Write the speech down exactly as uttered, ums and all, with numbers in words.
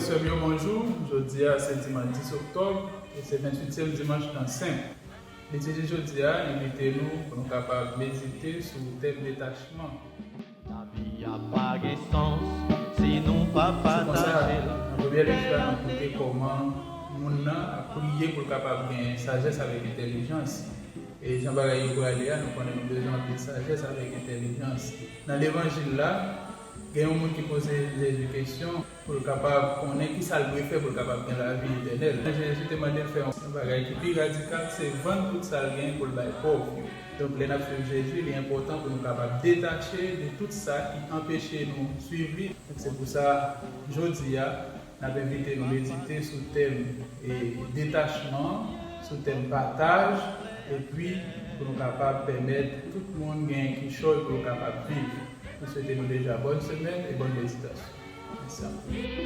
Sè m yo, bonjou. Jodi a se dimanch dis oktòb e se venntuityèm dimanch nan Sen. Litiji jodi a envite nou pou nou kapab medite sou tèm detachman. Lavi a pa gen sans si nou pa pataje l. Nan premye lekti a, nou koute kòman moun nan ap priye pou l kapab gen sajès avèk entèlijans. E jan bagay yo prale a, nou konnen nou bezwen anpil sajès avèk entèlijans. Nan levanjil la, gen yon moun ki poze Jezi kesyon pou l kapab konnen ki sa l dwe fè pou l kapab gen lavi etènèl. Jezi te mande l fè yon bagay ki pi radikal, se vann tout sa l genyen pou l bay pòv yo. Donk, lè n ap swiv Jezi, li enpòtan pou nou kapab detache de tout sa ki anpeche nou swiv li. Donk, se pou sa, jodi a, n ap envite nou medite sou tèm e detachman, sou tèm pataj, epi pou nou kapab pèmèt tout moun gen kichòy pou yo kapab viv. Nou swete nou deja bòn semèn e bòn meditasyon. Mèsi anpil.